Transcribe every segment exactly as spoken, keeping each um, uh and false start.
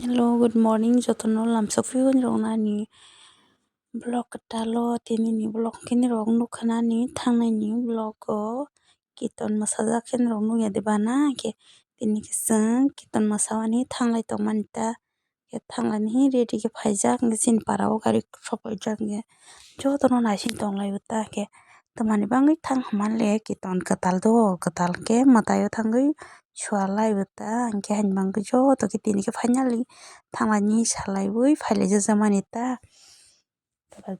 Hello, good morning, jotono lamsok phiyoni rok nani vlog kwtalo, tini ni vlog khe ni rok nukha nani thangnai ni vlog o kiton mwsajak khe ni rok nukya de bana, khe tini khe chwng kiton mwsamani thanglai tongmani ta, khe thanglai ni ready khe phaijak, hwnkhe chini para o gari sok paijak, hwnkhe jotono naising tong lai o ta, khe twmani bagwi thang hwnmani le kiton kwtal do, kwtal khe mwtai o thangwi sua lai o ta, hwnkhe haini bagwi joto khe tini khe finally thanglai ni salaiwi phailaijak mani ta.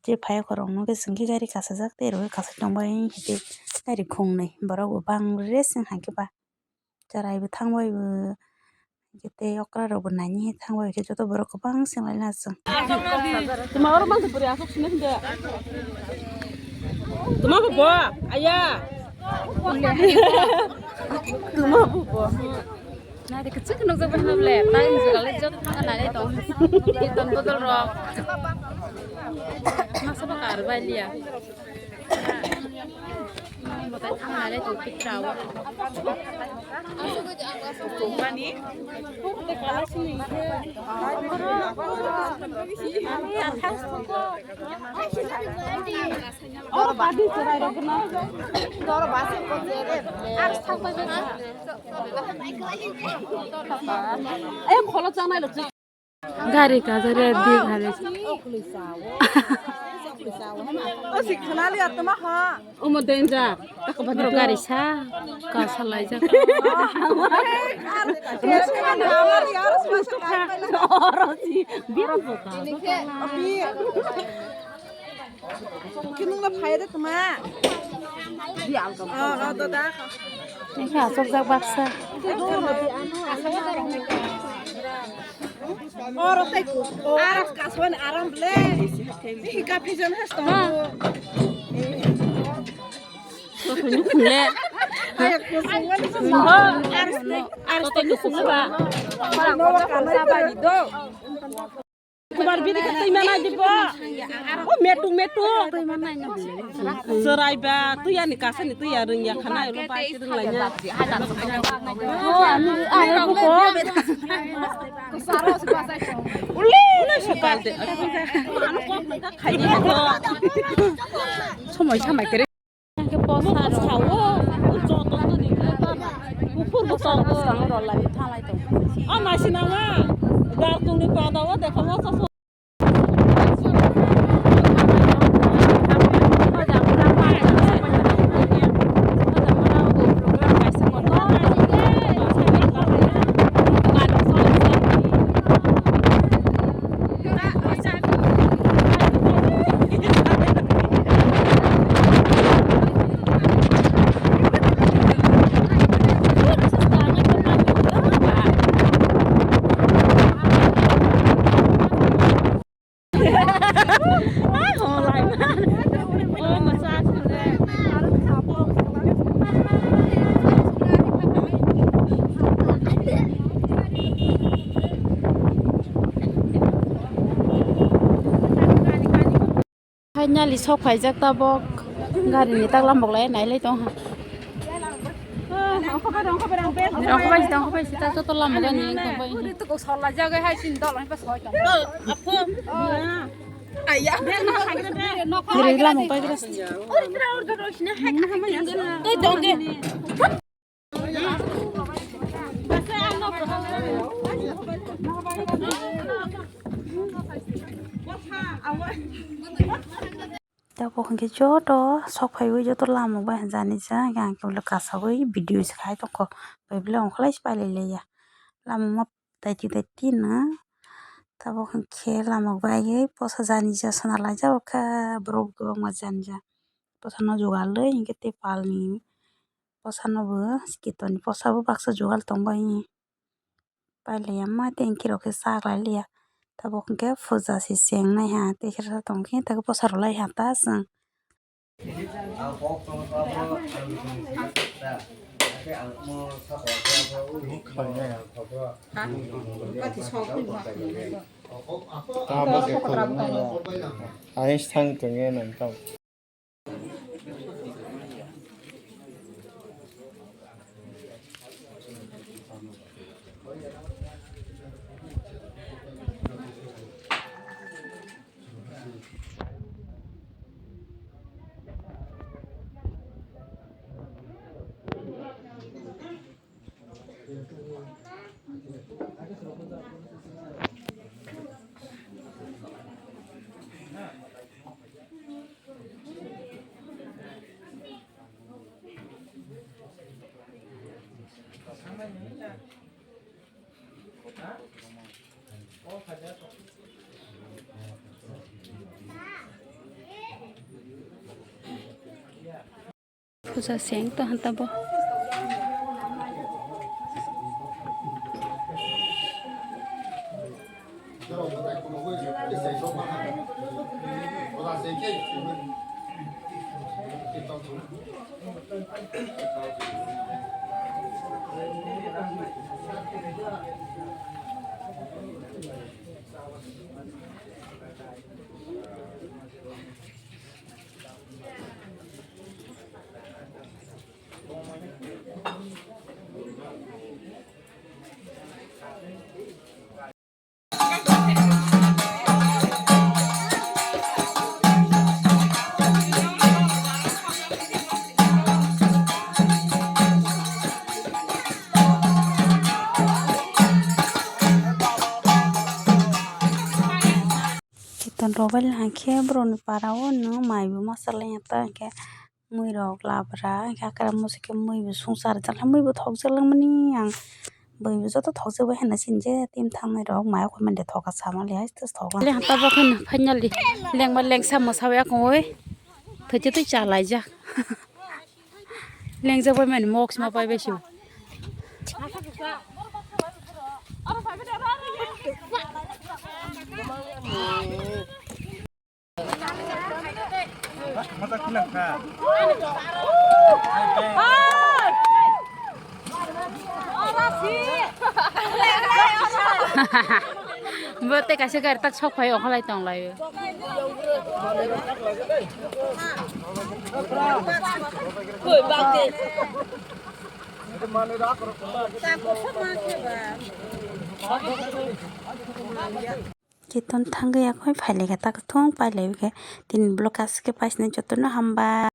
Je phai khorokno khe chwng khe gari kasajak tei rw kasai tongbai hwnkhe gari khungnwi borok bo bang rest wng hai khe ba cherai bo thang bai bo hwnkhe tei okra rok bo naini thang bai khe joto borok kwbang swng lai na chwng. Tuma oro mansa puri aswk sini hwnkhe. Tuma bo bo aya. Tuma bo bo. Nari kwchwk nukjak bai hwnle, tai nukjak le joto thangna nai tong. Kirtan bodol rok. Masa ba kar bai liya. Botai thangna nai tong pitra o. Tongmani. Oro badi cherai rok no. Oro basi ko jere. Ar thang bai bai. Ay kholo chanai lo. Gari kajare di gari. O si khanali atma ha. Omo danger. Bro gari sa. Ka salai jak. Oro si. Biro ka. Kinung la phai de tuma. Oh, oh, dada. Ini asok jak baksa. Oro tai ku. Aras kaswan aram ble. Ini kapi jon has to. Ini khunle. Ayo kusung wani kusung. Aras tai, aras tai kusung ba. Nowa kamari do. Kumar bini ka twi mana di bo? O metu metu. Serai ba twi ani kasa ni twi ya rung ya khana lo bai ti rung lai nya. O ani ani bu ko. Uli na sokal de. Ano ko khai ni ko. Somoi samai kere. Khe posa rok. Sao, o joto no ni khe ta buphur bo tongo. Swkang rw lai thanglai tongo. O nasi nangma, darkung ni pada o dekha mo sa. Finally sok phaijak tabok, gari ni takla mok lai nai lai tong ha. Rongkho bai si, rongkho bai si, ta joto lama gani wngkha bai. Gari lama bai gra. Tabok hwnkhe joto sok phaiwi joto lama bai hwnjani jak, hwnkhe ang khe ulo kasawi video se khai tongkho, bai belai ongkholai se pailai laiya. Lama ma daiti daiti no tabok hwnkhe lama baiwi posa jani ja sona laijak kha, borok kwbangma jani ja posano jugalwi hwnkhe tei palni posano bo, kitoni posabo baksa jugal tongbai. Pailaiya ma tei hwnkhe rok khe chak lai liya. Tabok hwnkhe puja se cheng nai ha tei khe tong khe ta khe bwsa rw lai ha ta chwng. Ani thang tongya nang tong. Puja seng to hanta bo. Kiton rok bai hwnkhe borokni para o no mai bo ma salai ya ta hwnkhe mui rok labra hwnkhe akara muchuk khe mui bo songsa rijak khe mui bo thokjak langmani ang bui bo joto thokjak bai hwnna sini je team thangnai rok mai o khe mande thoka sama le hai thok le hata bo khe finally lengma lengsa mwsa ya kongoi thwichi twi cha laijak. Lengjak bai mani mok sima pai bai sibo. Bo tei kaisa gari tak sok phai ongkha lai tong lai o. Kiton thangwi akhoi phai lai khe tak thung pai lai khe tini vlog aswk khe paisni jotono hambai.